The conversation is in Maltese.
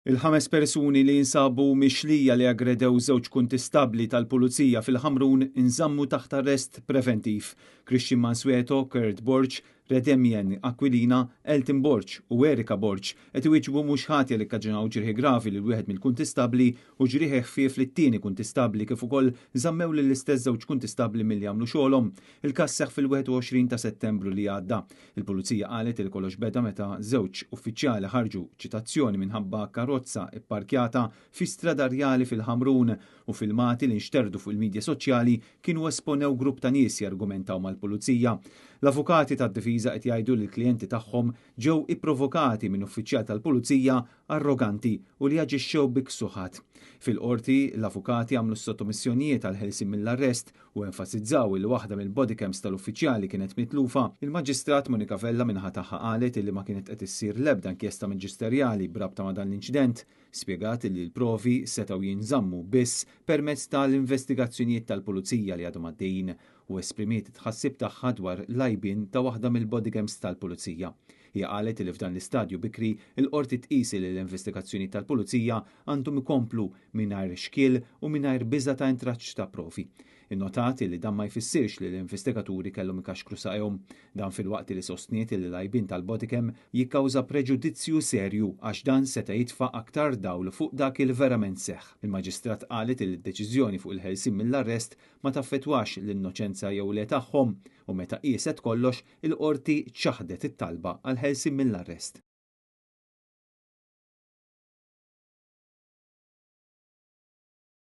Il-ħames persuni li jinsabu mixlija li aggredew żewġ kuntistabbli tal-Pulizija fil-Ħamrun inżammu taħt arrest preventiv. Christian Mansueto, Kurt Borg, Redemien Aquilina, Elton Borg u Erika Borg qed iwieġbu mhux ħatja li kkaġunaw ġrieħi gravi lil wieħed mill-kuntistabbli u ġrieħi ħfief lit-tieni kuntistabbli kif ukoll żammew lill-istess żewġ kuntistabbli milli jagħmlu xogħolhom. Il-każ seħħ fil-21 ta' Settembru li għadda. Il-Pulizija qalet li kollox beda meta żewġ uffiċjali ħarġu ċitazzjoni minħabba karozza pparkjata fi Strada Rjali fil-Ħamrun u filmati li nxterdu fuq il-midja soċjali kienu esponew grupp ta' nies jargumentaw mal-Pulizija. L-avukati tad-difiża qed jgħidu li l-klijenti tagħhom ġew ipprovokati minn uffiċjal tal-Pulizija arroganti u li aġixxew bi ksuħat. Fil-Qorti, l-avukati għamlu s-sottomissjonijiet għall-ħelsien mill-arrest u enfasizzaw illi waħda mill-bodycams tal-uffiċjali kienet mitlufa. Il-Maġistrat Monica Vella min-naħa tagħha qalet illi ma kienet qed issir l-ebda inkjesta maġisterjali b'rabta ma' dan l-inċident. Spjegat illi l-provi setgħu jinżammu biss permezz ta' l-investigazzjonijiet tal-Pulizija li għadhom għaddejjin u esprimiet it-tħassib tagħha dwar l-għajbien ta' waħda mill-bodycams tal-Pulizija. Hija qalet li f'dan l-istadju bikri l-Qorti tqis li l-investigazzjonijiet tal-Pulizija għandhom ikomplu mingħajr xkiel u mingħajr biża' ta' intraċċ ta' provi. Innotat li dan ma jfissirx li l-investigaturi kellhom ikaxkru saqajhom. Dan filwaqt li sostniet li l-għajbien tal-bodycam jikkawża preġudizzju serju għax dan seta' jitfa' aktar dawl fuq dak il verament seħħ. Il-Maġistrat qalet li d-deċiżjoni fuq il-ħelsien mill-arrest ma taffettwax l-innoċenza jew le tagħhom u meta qieset kollox, il-Qorti ċaħdet it-talba għall-ħelsien mill-arrest.